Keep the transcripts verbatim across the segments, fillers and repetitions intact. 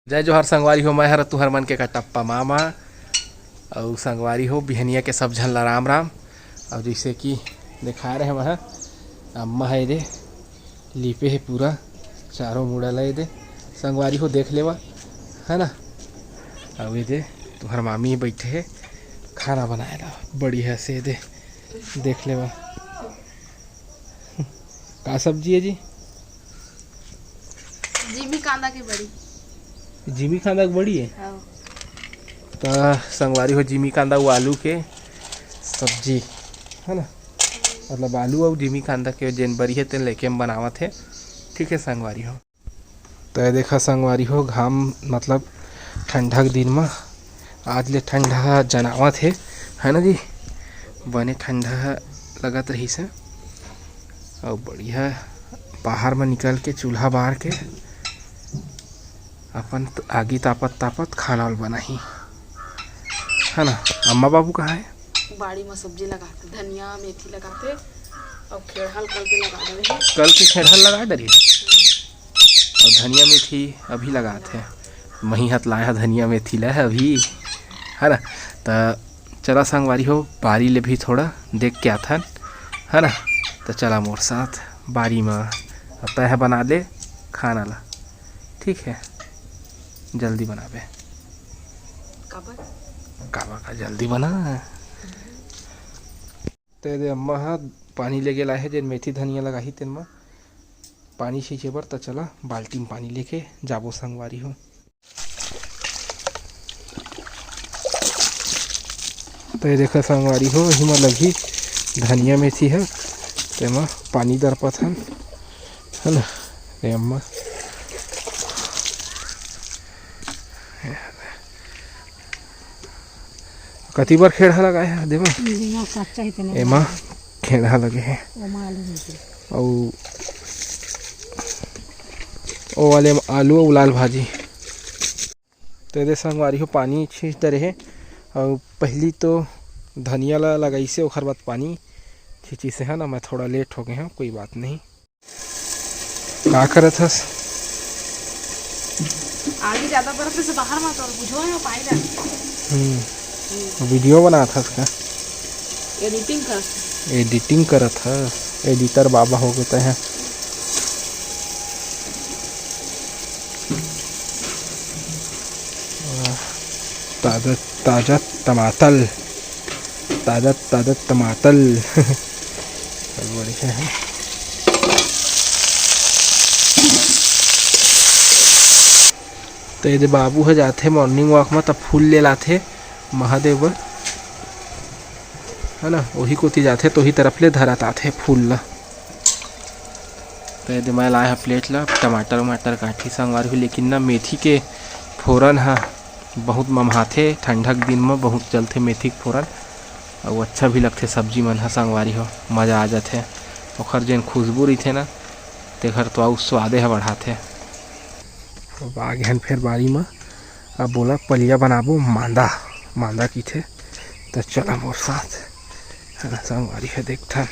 जय जोहार संगवारी हो, मैं हर तुहर मन के कटप्पा मामा। अउ संगवारी हो, बिहनिया के सब झन ला राम राम। अउ जइसे कि देखाय रहेंव, अम्मा ह एदे लीपे हे पूरा चारों मुड़ा ला एदे। संगवारी हो, देख लेवा, है ना। अउ एदे तुहर मामी बइठे हे खाना बनाय ला बढ़िया से एदे, देख लेवा। का सब्जी हे जी? जिमी कांदा के बड़ी। जिमी कांदा के बड़ी हे? हाँ। त संगवारी हो, जिमी कांदा अउ आलू के सब्जी, है ना, मतलब आलू अउ जिमी कांदा के जेन बरी हे तेन लेके हम बनावत हे। ठीक है संगवारी हो। त ये देखा संगवारी हो, घाम मतलब ठंडा के दिन म आज ले ठंडा जनावत हे, है ना जी? बने ठंडा लगत रहिस हे। अउ बढ़िया बाहर म निकल के चूल्हा बार के अपन त-, आगी तापत तापत खाना ल बनाही, है ना? अम्मा बाबू कहाँ हे? बाड़ी म सब्जी लगाथे, धनिया मेथी लगाथे अउ खेड़हा ल कल के लगा देवे हे। कल के खेड़हा ल लगा डरे हे। अउ धनिया मेथी अभी लगात हे। मही हाथ लाय हा धनिया मेथी ला अभी, है ना? त चला संगवारी हो, बारी ले भी थोड़ा देख के आथन, है ना? त चला मोर साथ बारी म, अउ तैं ह बना ले खाना ला, ठीक है? जल्दी बनाबे। काबर? काबर का जल्दी बना। त ये दे अम्मा ह पानी लेगे लाय हे, जेन मेथी धनिया लगाही तेन म पानी छींचे बर। त चला बाल्टी म पानी लेके जाबो संगवारी हो। त ये देखा संगवारी हो, एही म लगही धनिया मेथी ह, तेमा पानी दरपत हन, है ना? ये अम्मा कति बर खेड़हा लगाए हे, देवा? देवा, कच्चा ही तेने एमा खेड़हा लगे हे। ओमा आलू लगे। अउ ओ वाले म आलू अउ लाल भाजी। त ये दे संगवारी हो, पानी छींच डरे हे। अउ पहिली तो धनिया ला लगाइसे, ओखर बाद पानी छींचिसे, है ना। मैं थोड़ा लेट हो गए हूँ, कोई बात नहीं। का करत हस? आगी ज्यादा बरत हे, बाहर म तो बुझो हे, पानी डाल। हम्म। हम्म। वीडियो बनात हस का? एडिटिंग करत। एडिटिंग करत हस? एडिटर बाबा हो गे तैं ह। वाह, ताजा, ताजा टमाटर। ताजा, ताजा टमाटर। बहुत बढ़िया है। त ये दे बाबू ह जाथे morning walk म, त फूल ले लाथे महादेव बर, है ना, ओही कोती जाथे, त ओही तरफ ले धरत आथे फूल ल। त ये दे मैं लाय ह plate ल, टमाटर वमाटर काटही संगवारी हो, लेकिन ना मेथी के फोरन ह बहुत ममहाथे, ठंडा के दिन म बहुत जलथे मेथी के फोरन, अउ अच्छा भी लगथे सब्जी मन ह संगवारी हो, मजा आ जाथे। ओखर जेन खुशबू रहिथे ना, तेखर तो अउ स्वादे ह बढ़ाथे। अब आ गेहन फेर बारी म, अब बोला पलिया बनाबो मांदा, मांदा किथे, त चला मोर साथ, है ना संगवारी हो, देखथन।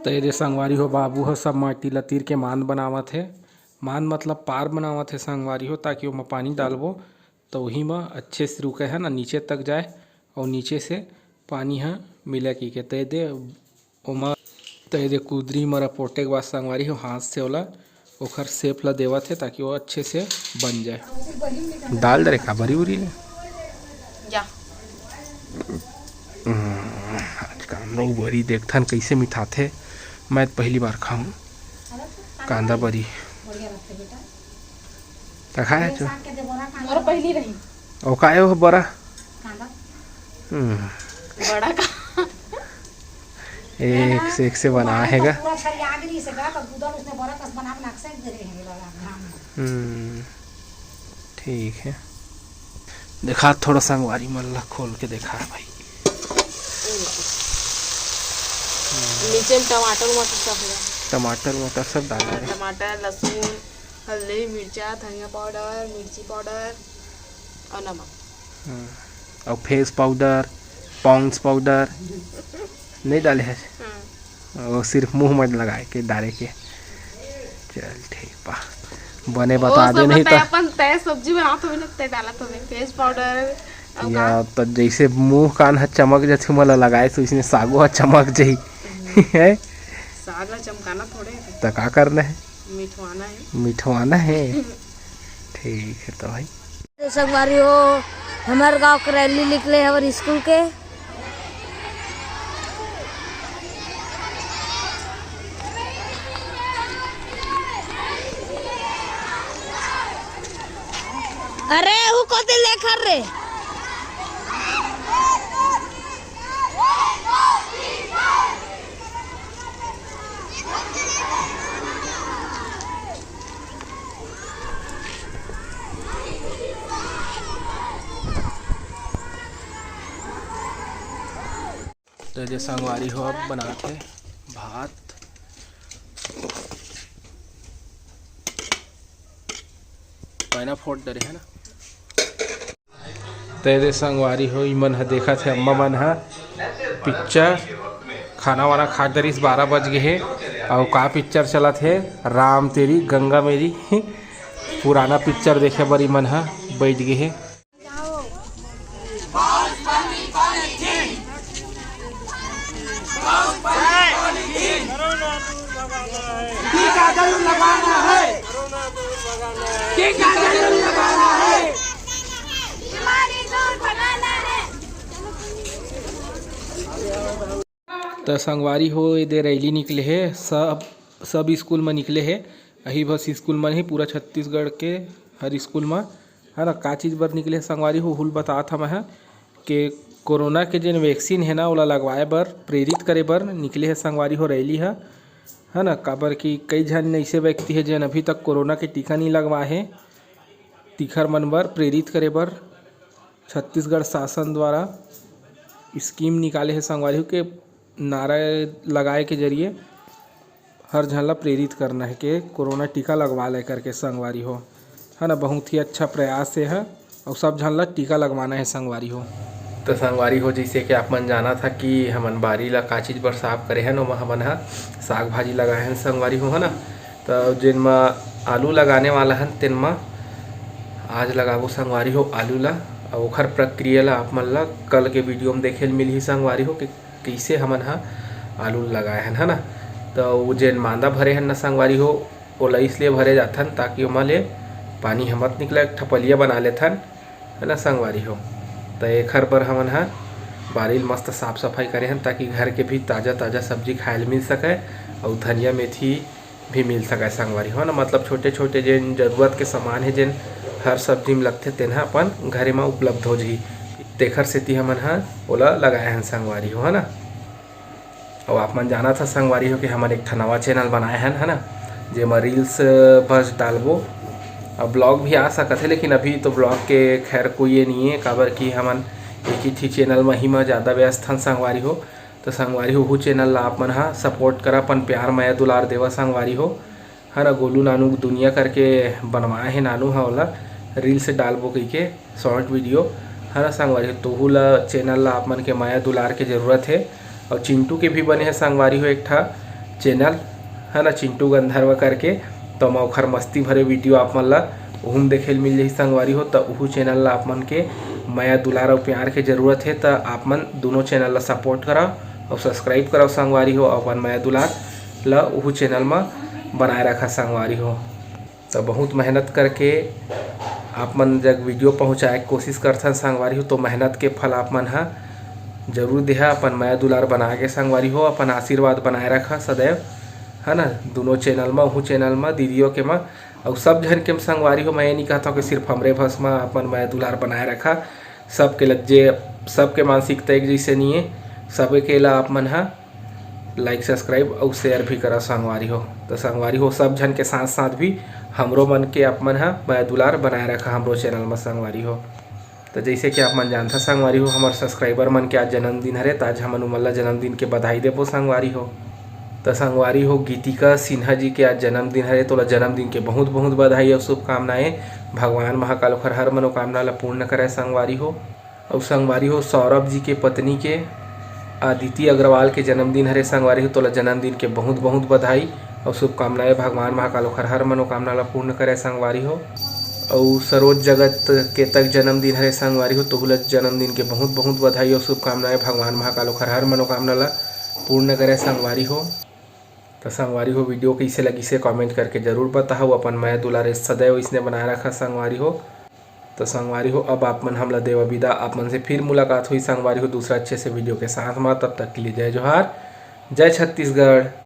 त ये दे संगवारी हो, बाबू ह सब माटी ल तीर के मांद बनावत हे। मांद मतलब पार बनावत हे संगवारी हो, ताकि ओमा पानी डालबो त उही म अच्छे से रुके है ना, नीचे तक जाए अउ नीचे से पानी ह मिले की के। त ये दे ओमा, त ये दे कुदरी म रपोटे के बाद संगवारी हो, हाथ से ओला ओखर shape ला देवत हे, ताकि वो अच्छे से बन जाए। डाल दे रे का बरी उरी ले। जा। हम्म, आज कांदा बरी देखथन कइसे मिठाथे। मैं तो पहली बार खाऊं कांदा बरी। त खाए जो। मोर पहली रही। ओ काहे हो बरा? कांदा। हम्म। बड़ा का। एक से, एक से बना है गा। पूरा छरिया गिरी से गा, तो गुदल उसने बड़ा कस बना, बना के सेक दे रहे हैं बाबा घाम में। हम्म, ठीक है। देखा थोड़ा संगवारी मन ला खोल के देखा भाई। नीचे में टमाटर, उमाटर सब है। टमाटर वमाटर सब डाले हवे। टमाटर, लहसुन, हल्दी, मिर्चा, धनिया पाउडर, मिर्ची पाउडर अउ नमक। हम्म, अउ फेस पाउडर, पॉन्ड्स पाउडर नहीं डाले हस? हम्म। वो सिर्फ मुंह में लगाए के डाले के। चल ठीक बा, बने वो बता सब दे, नहीं बताए तो अपन तय सब्जी बनात होबे ना, तय डालत होबे फेस पाउडर। अउ या का? तो जैसे मुंह कान ह चमक जाथे, मोला लगाए तो इसने सागो ह चमक जाही। है? साग ला चमकाना थोड़े है। तो का करना है? मिठवाना है। मिठवाना है। ठीक है तो भाई। तो संगवारी हो, हमारे गांव के रैली निकले हमारे स्कूल के। अरे, वो कोती लेखर रे। तो ये संगवारी हो, अब बनात हे भात। पैना फोड़ डरे है ना। तो ये संगवारी हो, इमन ह देखत हे, अम्मा मन ह पिक्चर, खाना वाना खा डरिस, बारह बज गए हे। अउ का पिक्चर चलत हे, राम तेरी गंगा मेरी। पुराना पिक्चर देखे बर इमन ह बैठ गए हे। टीका जरूर लगवाना है। टीका जरूर लगवाना है। बीमारी दूर भगाना है। त संगवारी हो, ए दे रैली निकले हे, सब, सब स्कूल म निकले हे। अही बस स्कूल म नहीं, पूरा छत्तीसगढ़ के हर स्कूल म, है ना। का चीज़ बर निकले हे संगवारी हो, हुल बतात हमें ह। के कोरोना के जेन वैक्सीन हे ना, ओला लगवाए बर, प्रेरित करे बर निकले हे संगवारी हो रैली ह, है ना। काबर कि कई झन ऐसे व्यक्ति हे जेन अभी तक कोरोना के टीका नहीं लगवाए हे। तिखर मन बर प्रेरित करे बर छत्तीसगढ़ शासन द्वारा स्कीम निकाले हे संगवारी हो, के नारा लगाए के जरिए हर झन ला प्रेरित करना है के कोरोना टीका लगवा ले करके संगवारी हो, है ना। बहुत ही अच्छा प्रयास हे ह, अउ सब झन ला टीका लगवाना है संगवारी हो। तो संगवारी हो, जैसे कि आप मन जानत हा कि हमन बारी ला का चीज बर साफ करे हन, ओमा हमन ह साग भाजी लगाए हन संगवारी हो, है ना। तो जेन म आलू लगाने वाला हन, तेन म आज लगाबो संगवारी हो आलू ला, अउ ओखर प्रक्रिया ला आप मन ला कल के वीडियो म देखे ल मिलही संगवारी हो कि कइसे हमन ह आलू लगाए हन, है ना। तो वो जेन मांदा भरे हन ना संगवारी हो, ओला इसलिए भरे जाथन ताकि ओमा ले पानी ह मत निकले, एक ठपलिया बना लेथन, है ना संगवारी हो। तो एखर बर हमन ह बारी ल मस्त साफ सफाई करे हन ताकि घर के भी ताजा ताजा सब्जी खाए ल मिल सके अउ धनिया मेथी भी मिल सके संगवारी हो ना। मतलब छोटे छोटे जेन जरूरत के सामान हे, जेन हर सब्जी में लगथे, तेन ह अपन घरे म उपलब्ध हो जही। तेखर सेती हमन ह ओला लगाए हन संगवारी हो, है ना। अउ आप मन जानत ह संगवारी हो कि हमन एक ठा नवा चैनल बनाए हन, है ना, जेमा रील्स बस डालबो। अब ब्लॉग भी आ सकत हे, लेकिन अभी तो ब्लॉग के खैर कोई ये नहीं है, काबर कि हमन एक ही ठी चैनल म ही म ज़्यादा व्यस्त हन संगवारी हो। तो संगवारी हो, ओहू चैनल ला आप मन ह सपोर्ट करा, अपन प्यार मया दुलार देवा संगवारी हो, है ना। गोलू नानू दुनिया करके बनवाए हे नानू ह ओला रील्स डालबो कहिके, शॉर्ट वीडियो, है ना संगवारी हो। तो ओहू ला, चैनल ला आप मन के मया दुलार के जरूरत हे। अउ चिंटू के भी बने हे संगवारी हो एक ठा चैनल, है ना, चिंटू गंधर्व करके। तो मैं ओखर मस्ती भरे वीडियो आप मन ला ओहू म देखे ल मिल जाही संगवारी हो। तो ओहू चैनल ला आप मन के मया दुलार अउ प्यार के जरूरत हे, तो आप मन दोनों चैनल ला सपोर्ट करा अउ सब्सक्राइब करा संगवारी हो। अपन मया दुलार ला ओहू चैनल म बनाए रखा संगवारी हो। तो बहुत मेहनत करके आप मन जग वीडियो पहुँचाए के कोशिश करथन संगवारी हो, तो मेहनत के फल आप मन ह जरूर देहा। अपन मया दुलार बना के संगवारी हो, अपन आशीर्वाद बनाए रखा सदैव, है ना। दोनों चैनल म, ओहू चैनल म, दीदियों के म, अउ सब झन के म संगवारी हो। मैं ये नहीं कहता हूँ कि सिर्फ हमरे बस म अपन मया दुलार बनाए रखा, सबके लग जे, सबके मानसिकता एक जैसे नहीं है, सबके ला आप मन ह लाइक, सब्सक्राइब अउ शेयर भी करा संगवारी हो। तो संगवारी हो, सब झन के साथ साथ भी हमरो मन के आप मन ह मया दुलार बनाए रखा हमरो चैनल म संगवारी हो। तो जैसे कि आप मन जानथा संगवारी हो, हमर सब्सक्राइबर मन के आज जन्मदिन हरे, तो आज हमन उमन ला जन्मदिन के बधाई देबो संगवारी हो। त संगवारी हो, गीतिका सिन्हा जी के आज जन्मदिन हरे, तोला जन्मदिन के बहुत बहुत बधाई अउ शुभकामनाएं। भगवान महाकाल ओखर हर मनोकामना ला पूर्ण करय संगवारी हो। अउ संगवारी हो, सौरभ जी के पत्नी के अदिति अग्रवाल के जन्मदिन हरे संगवारी हो, तोला जन्मदिन के बहुत बहुत बधाई अउ शुभकामनाएं। भगवान महाकाल ओखर हर मनोकामना ला पूर्ण करय संगवारी हो। अउ सरोज जगत के तक जन्मदिन हरे संगवारी हो, तोहू ला जन्मदिन के बहुत बहुत बधाई अउ शुभकामनाएं। भगवान महाकाल ओखर हर मनोकामना ला पूर्ण करय संगवारी हो। त संगवारी हो, वीडियो कइसे लगिसे comment करके जरूर बताहू। अपन मया दुलारे सदैव इसने बनाए रखा संगवारी हो। त संगवारी हो, अब आप मन हमला देवा विदा, आप मन से फिर मुलाकात होई संगवारी हो दूसरा अच्छे से वीडियो के साथ मा। तब तक के लिए जय जोहार, जय छत्तीसगढ़।